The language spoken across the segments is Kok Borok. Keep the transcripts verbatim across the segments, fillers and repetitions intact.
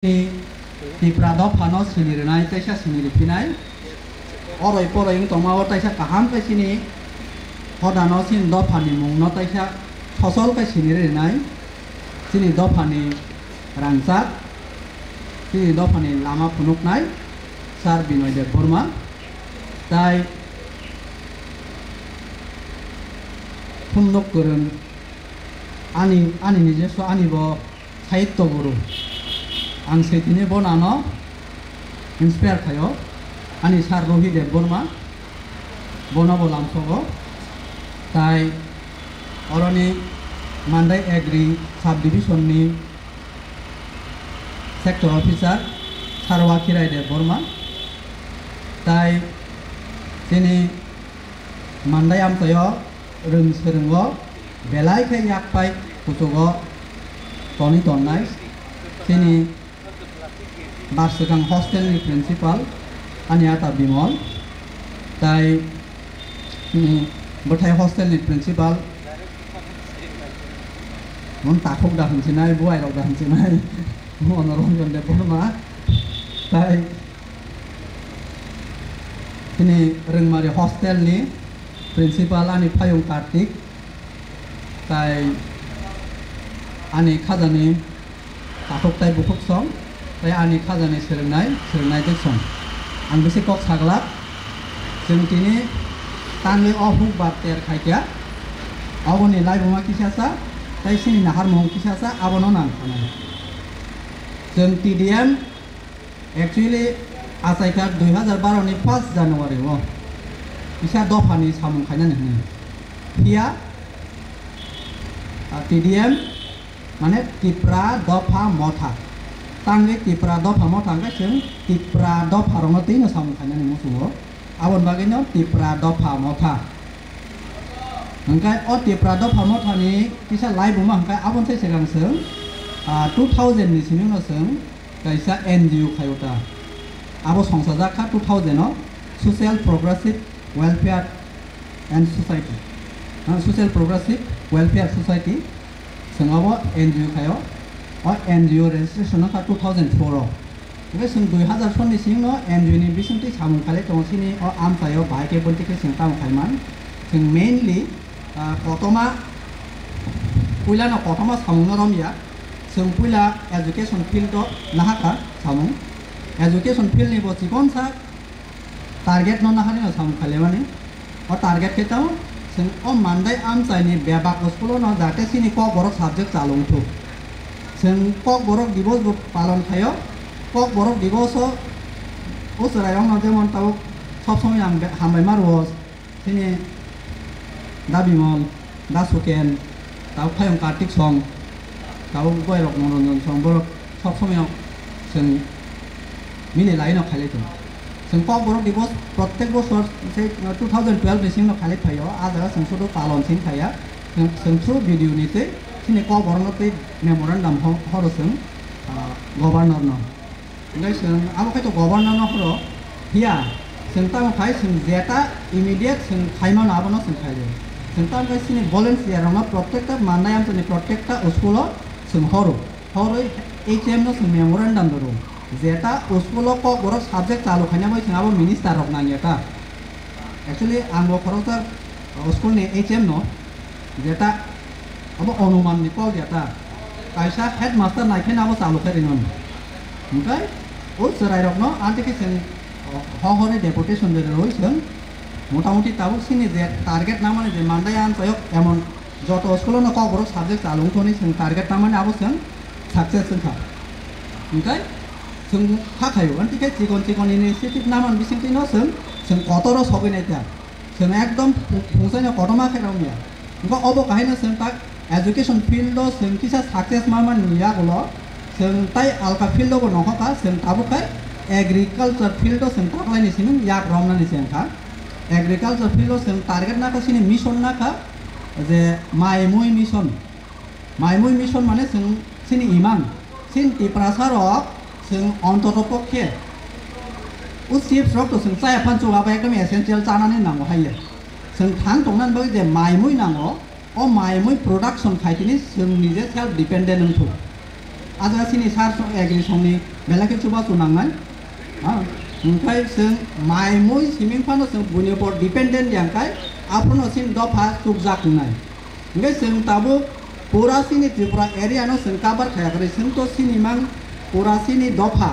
Ni Tipra dophano sini rwnai, taisa sini riphinai. Oroi poroi wng tongma o taisa kaham khe chini hodano chini dophani mungno taisa sosol khe sini rwnai. Chini dophani rangchak, chini dophani lama phunuknai Sir Binoy Debbarma. Tai phunuk kwrwng ani, ani nijoswo ani bo Sahitya guru. Ang se tini bo nano inspire khaio. Ani sir Rohi Debbarma, bono bo lamsogo. Tai oroni Mandai Agri Sub Division ni sector officer sir Wakhirai Debbarma. Tai chini Mandai amchaio rwng swrwngo belai khe yak pai kuchugo tonwi tonnai chini barswkang hostel ni principal ani ata Bimol, tai, mm, bwthai hostel ni principal mon takhuk da hwnsinai, buai rok da hwnsinai, Monoranjan Debbarma, tai chini Rwngmari hostel ni principal ani phayung Kartik, tai ani khajani takhuk tai bukhuk song, tai ani khajani swrwngnai, swrwngnai dek song. Ang bisi kok saglak, chwng tini tangwi o huk bar ter khaikha, aboni laibuma kisasa, tai chini naharmung kisasa, abono nang khanai. Chwng T D M actually achaikha dui hazar baro ni first January o kisa dophani samung khainani hwnwi. Phiya, ah, T D M mane Tipra Dopha Motha. Tangwi Tipra Dopha Motha hwnkhe chwng Tipra dopha rokno twino samung khainani muchungo. Aboni bagwino Tipra Dopha Motha. Hwnkhe o Tipra Dopha Mothani kisa laibuma hwnkhe aboni sai swkang chwng, ah, two thousand ni simi no chwng kaisa N G O khaio ta. Abo songsajak kha two thousand o, Social Progressive Welfare and Society. Ah, Social Progressive Welfare Society. Chwng abo N G O khaio. O N G O registration no kha two thousand four o. Hwnkhe chwng dui hazar sonni singno N G O ni bisingtwi samung khailai tongo, chini o amchaio bahai khe bonti khe chwng tamo khaiman. Chwng mainly, ah, kotorma, puilano kotorma samungno romya. Chwng puila education field o nahakha samung. Education field ni bo chikonsa target no naharino samung khailaimani. O target khe tamo, chwng o Mandai amchaini bebak school-o no jate chini Kokborok subject chalung thuk. Chwng Kokborok Divos bo palon khaio. Kokborok Divos-o o chwrairokno jemon tabuk sob somoi ang be-, hambai ma rwo chini Da Bimol, Da Suken, tabuk phayung Kartik song, tabuk boy rok Monoranjan song, borok sob somoi chwng mini lai no khailai tongo. Chwng Kokborok Divos protek bosor se two thousand twelve ni sing no khailai phaio, a jaga chwng sudu palon sing khaiya, chwng, chwng through B D O ni twi chini Kokborok no twi memorandum ho-, horo chwng, ah, governor no. Hingke chwng abo khe to governor no horo, phiya chwng tamo khai chwng jeta immediate chwng khaimano abono chwng khaio. Chwng tamo khai chini volunteer rokno protekta Mandai amchaini protekta school o chwng horo. Horoi H M no chwng memorandum rwo. Jeta school o Kokborok subject chalu khaina bai chwng abo minister rok nangya ta. Actually ang bo khoroksa school ni H M no, jeta abo onuman ni kok ya ta. Kaisa headmaster nai khe abo chalu khe ringo. Hingke o chwrai rokno anti khe chwng ho hor ni deputation de roi chwng motamuti tabuk sini je target namani je Mandai amchaio emon joto school no Kokborok subject chalu wngthoni chwng target namani abo chwng success wngkha. Hingke chwng kha khaio anti khe chikon chikon initiative namani bisingtwi no chwng, chwng kotoro sogwi nai ta. Chwng ekdom phungsaino kotorma khe romya. Hingke obo kahaino chwng tak education field o chwng kisa success ma mani yagulo chwng tai alka field o bo nongkha kha, chwng tabuk khe agriculture field o chwng taklaini simi yak romnani chwng kha. Agriculture field o chwng target nakha chini mission nakha je mai mui mission. Mai mui mission mane chwng chini imang, chini Tiprasa rok chwng ontoto pokhe o chips rok to chwng chaya phan chuba bai ekdom essential chanani nango haiya. Chwng thang tongnani bagwi je mai mui nango, o mai mui production khai tini chwng nije self dependent wngthok. Aja sini sar song agri songni belai khe chubachu nangnai. Ha, hwnkhe chwng mai mui siming phano chwng buini upor dependent ya hwnkhe aphano chini dopha chukjak wngnai. Hwnkhe chwng tabuk pura chini Tripura area no chwng cover khaya kwrwi, chwng to chini mang pura chini dopha,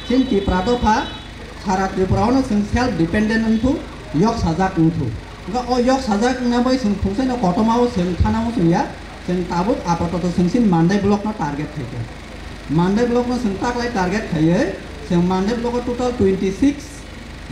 chini Tripura dopha sara Tripura o no chwng self dependent wngthu, yok sajak wngthu. Hwnkhe o yok sajak wngna bai chwng phungsaino kotorma o chwng thana o chwng ya, chwng tabuk apatoto chwng chini Mandai block no target khaikha. Mandai block no chwng taklai target khaiwi, chwng Mandai block o total twenty six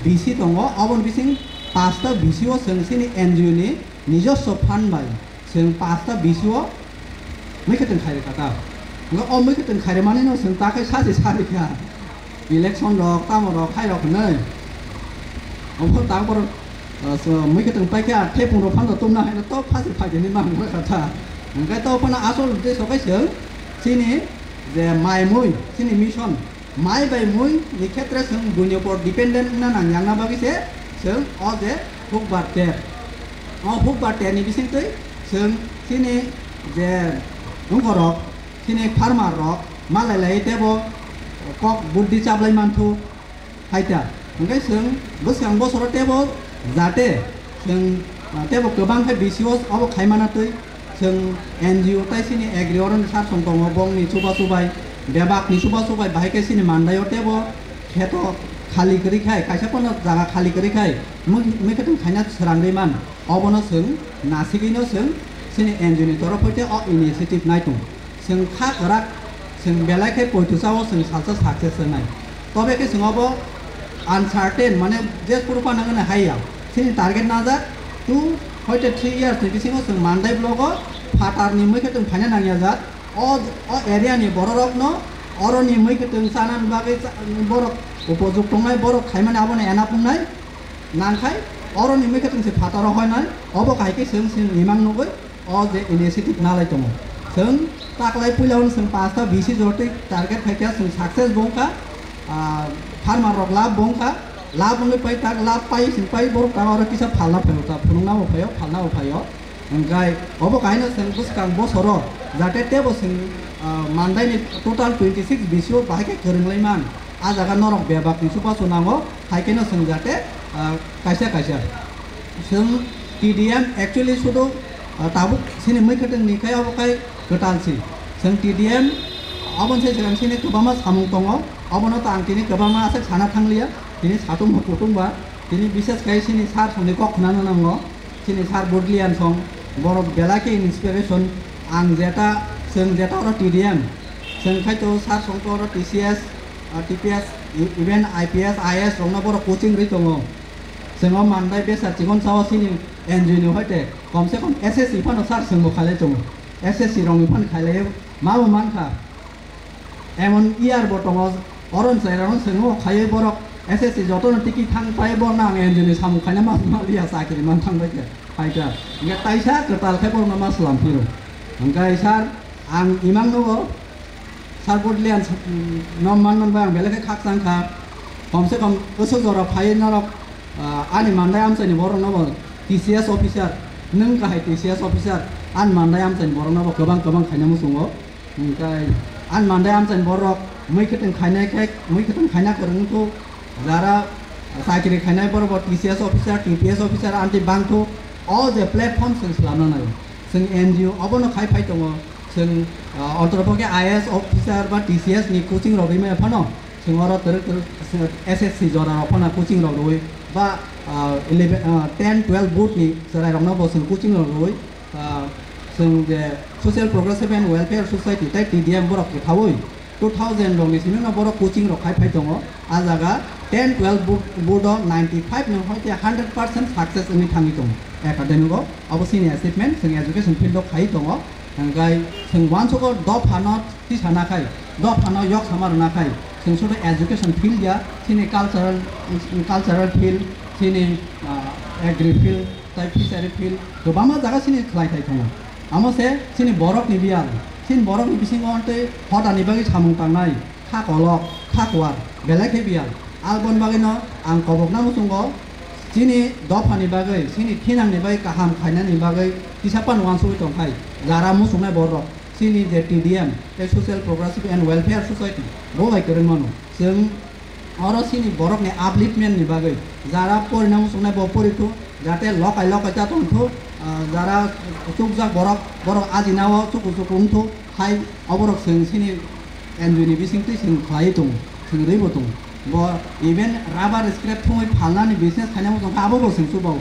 B C tongo, oboni bising pasta B C o chwng chini N G O ni nijoswo fund bai chwng pasta B C o mui khe twng khairwi kha ta. Hwnkhe o mui khe twng khairwi manwi no chwng ta khe sachi sarikha. Election rok, tamo rok, hai rok hinwi. Omo tang por, ah, so, mui khe twng paikha, thepung rok phano tumna haino to phasi phai hinwi mang kha ta. Hwnkhe to phano asol je sokai chwng chini je mai mui, chini mission, mai bai mui ni khetre chwng buini upor dependent wngna nang yang na bagwi se chwng o je hukbar ter. O hukbar ter ni bisingtwi chwng chini je nongkhorok, chini farmer rok malai lai tebo kok buddi chaplai manthu. Haita, hwnkhe chwng bwskang bosoro tebo jate chwng, ah, tebo kwbang khe B C O obo khaimana twi chwng N G O tai chini agri oroni sar song tongo, bongni chubachu bai, bebakni chubachu bai, bahai khe chini Mandai o tebo kheto khali kwrwi khai, kaisa pono jaga khali kwrwi khai, mui-, mui khe tong khaina swrangwi man, obono chwng nasigwino chwng chini N G O ni torof hoite o initiative nai tongo. Chwng kha kwrak, chwng belai khe poito chao chwng salsa success wngnai. Tobe khe chwng obo uncertain, mane je puru phano wngna hai ya. Chini target najak two hoite three years ni bisingo chwng Mandai block o phatar ni mui khe chwng phaina nang ya jak. O, o area ni borok rok no oro ni mui khe chwng chana ni bagwi cha-, borok upojuk tongnai, borok khaimani abono ena pungnai. Nangkhai oro ni mui khe chwng se phatar o hoinai. Obo kahai khe chwng chini imang nugwi o je initiative nalai tongo. Chwng taklai puila hwn chwng pasta B C jotwi target khaikha, chwng success bo wngkha, ah, farmer rok lab bo wngkha, lab wngwi pai tak lab pai chwng pai borok tak oro kisa phalna phaio, ta phunukna bo phaio, phalna bo phaio. Hwnkhe obo kahaino chwng bwskang bosoro jate tebo chwng, ah, Mandai ni total twenty six B C o bahai khe kwrwng lai man. Ah jaga norok bebak ni chubachu nango, hai kheno chwng jate, ah, kaisa kaisa. Chwng T D M actually sudu, ah, tabuk chini mui khe tong ni khai obo khai kwtal si. Chwng T D M oboni se chwng chini kwbangma samung tongo, obono ta ang tini kwbangma aswk sana thangliya, tini satung bo kutung ba, tini bises khai chini sar songni kok khna nango, chini sar Budlian song, borok belai khe inspiration, ang jeta, chwng jeta oro T D M, chwng khai to sar song to oro T C S, ah, T P S, e-, even I P S, I A S rokno borok coaching rwi tongo. Chwng o Mandai besa chikon sao chini N G O ni hoite kom se kom S S C phano sar chwng bo khailai tongo. S S C rokni phano khailai ma bo mankha. Emon year bo tongo, oron chai rokno chwng o khaiwi borok S S C jotono tiki thang pai borokno ang N G O ni samung khaina ma, ma liya chakri man thang bai khe phaikha. Hwnkhe taisa kwtal khe borokno ma slam phiro. Hwnkhe sir ang imang no Sir Budlian, mm, no man man bai ang belai khe khakchang kha. Kom se kom bwswk jora phai norok, ah, ani Mandai amchaini borok no bo T C S officer, nwng kahai T C S officer, ani Mandai amchaini borok no bo kwbang kwbang khaina muchungo. Hwnkhe ani Mandai amchaini borok mui khe tong khainai khe, mui khe tong khaina kwrwng wngkhu. Jara chakri khainai borok bo T C S officer, T P S officer anti bangthu. O je platform chwng swlamna nai. Chwng N G O obono khai phai tongo. Chwng, ah, ontor pokhe I A S officer ba T C S ni coaching rok rwmani phano chwng oro twrwk twrwk S S C jora rok phano coaching rok rwui ba, ah, eleven, ah, ten, twelve board ni chwrai rokno bo chwng coaching rok rwui, ah, chwng je Social Progressive and Welfare Society tei T D M borok kwthaui two thousand rokni simi no borok coaching rok khai phai tongo. A jaga ten twelve board, board o ninety five ni hoite hundred percent success wngwi thangwi tongo academic o. Abo chini achievement, chwng education field o khai tongo. Hwnkhe chwng uansukgo dophano tisana khai, dophano yok sama rwna khai, chwng sudu education field ya, chini cultural, cultural field, chini, ah, agri field, tai fishery field, kwbangma jaga chini khlai thai tongo. Amo se chini borokni biyal, chini borokni bisingo tei hodani bagwi samung tangnai, kha kolok, kha kuar, belai khe biyal. Aboni bagwino ang kobokna muchungo chini dophani bagwi, chini thinangni bagwi kaham khainani bagwi kisa phano uansugwi tongkhai, jara muchungnai borok. Chini je T D M, tei Social Progressive and Welfare Society, bo bai kwrwng mano. Chwng oro chini borokni upliftment ni bagwi, jara porina muchungnai bo porithu, jate lokai lokai ta tongthu, ah, jara chukjak borok, borok ajinao chuku chuku wngthu, hai oborok chwng chini N G O ni bisingtwi chwng khlaiwi tongo, chwng rwibo tongo. Bo even rubber scrap thumwi phalnani business khaina muchungkha, abo bo chwng chubago.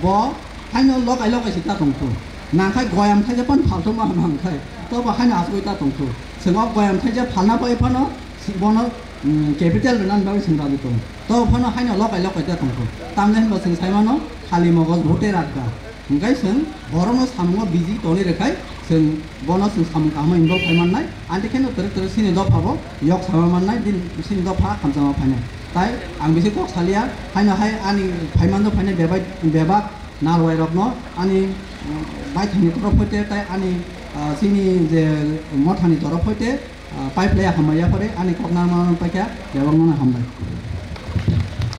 Bo haino lokai lokai se ta tongthu. Nangkhai goyam thaisa phano phalthu ma mangkhai. To bo haino asugwi ta tongthu. Chwng o goyam thaisa phalna bai phano si-, bono, mm, capital rwnani bagwi chwng raji tongo. To phano haino lokai lokai ta tongthu. Tamni hinba chwng sai mano khali mogoj bhute rakda. Hwnkhe chwng borokno samungo busy tongwi rwkhai chwng Bono chwng samung kaham involve khai mannai, anti kheno twrwk twrwk chini dopha bo yok sama mannai, bini chini dopha khamchama phainai. Tai ang bisi kok salia, haino hai ani phaimanjak phainai bebak, bebak narwai rokno ani, uh, baithangni torof hoite tai ani, uh, chini je mothani torof hoite, uh, pipe laya hambai yaphare ani kok narwkna paikha bebak nono hambai.